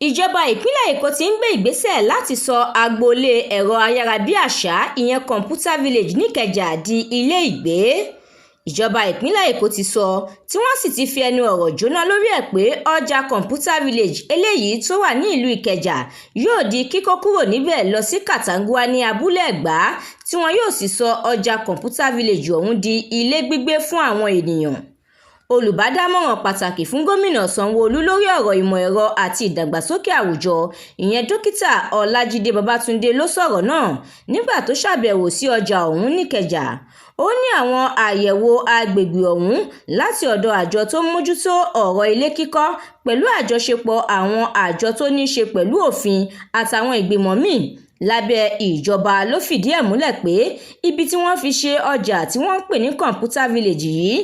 Ìjọba ìpínlẹ̀ Èkó ti ń gbé ìgbésẹ̀ láti sọ agboolé ẹ̀rọ ayárabíàṣá ìyẹn Computer Village nìkẹ́jà di ilé ìgbé. Ìjọba ìpínlẹ̀ Èkó ti sọ, tí wọ́n sì ti fi ẹnu ọ̀rọ̀ jóná lórí ẹ̀ pé ọjà Computer Village eléyìí tó wà ní ìlú Ìkẹjà yóò di kíkó kúrò níbẹ̀ lọ sí Kàtàngúà ní Abúlé Ẹ̀gbá, tí wọn yóò sì sọ ọjà Computer Village ọ̀hún di ilé gbígbé fún àwọn ènìyàn. Olùbádámọ̀ràn pàtàkì fún gómìnà Sanwó-Olú lórí ọ̀rọ̀ ìmọ̀ ẹ̀rọ àti ìdàgbàsókè àwùjọ, ìyẹn Dókítà Ọlájídé Babátúndé ló sọ̀rọ̀ náà nígbà tó ṣàbẹ̀wò sí ọjà ọ̀hún nìkẹ́jà. Ó ní àwọn àyẹ̀wò àgbègbè ọ̀hún láti ọ̀dọ̀ àjọ tó ń mójútó ọ̀rọ̀ ilé kíkọ́ pẹ̀lú àjọṣepọ̀ àwọn àjọ tó ní í ṣe pẹ̀lú òfin àtàwọn ìgbìmọ̀ míì lábẹ́ ìjọba ló fìdí ẹ̀ múlẹ̀ pé ibi tí wọ́n fi ṣe ọjà tí wọ́n ń pè ní Computer Village yìí,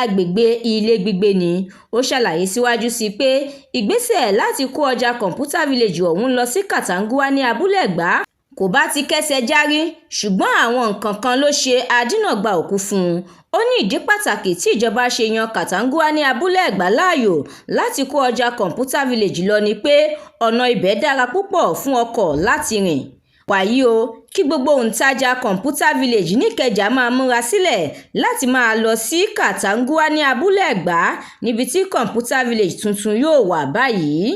àgbègbè ilé gbígbé ni. Ó ṣàlàyé síwájú sí i pé ìgbésẹ̀ láti kó ọjà Computer Village ọ̀hún lọ sí Kàtàngúà ní Abúlé Ẹ̀gbá kò bá ti kẹ́sẹ járí, ṣùgbọ́n àwọn nǹkan kan ló ṣe adínàgbà òkú fún un. Ó ní ìdí pàtàkì tí ìjọba ṣe yan Kàtàngúà ní Abúlé Ẹ̀gbá láàyò láti kó ọjà Computer Village lọ ni pé ọ̀nà ibẹ̀ dára púpọ̀ fún ọkọ̀ láti rìn. Wàyí o, kí gbogbo òǹtajà Computer Village nìkẹ́jà máa múra sílẹ̀ láti máa lọ sí Kàtàngúà ní Abúlé Ẹ̀gbá níbi tí Computer Village tuntun yóò wà báyìí.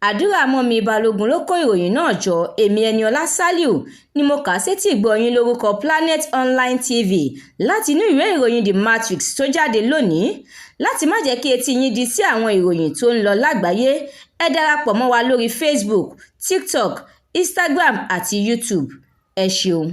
Àdúrà mọ́mì Balógun ló kó ìròyìn náà jọ. Èmi Eniola Saliu ni mo kà á sétígbọ̀ọ́ yín lórúkọ Planet Online TV láti inú ìwé ìròyìn The Matrix tó jáde lónìí. Láti má jẹ́ kí etí yín di sí àwọn ìròyìn tó ń lọ lágbàáyé, ẹ darapọ̀ mọ́ wa lórí Facebook, TikTok, Instagram àti YouTube. Ẹ ṣeun.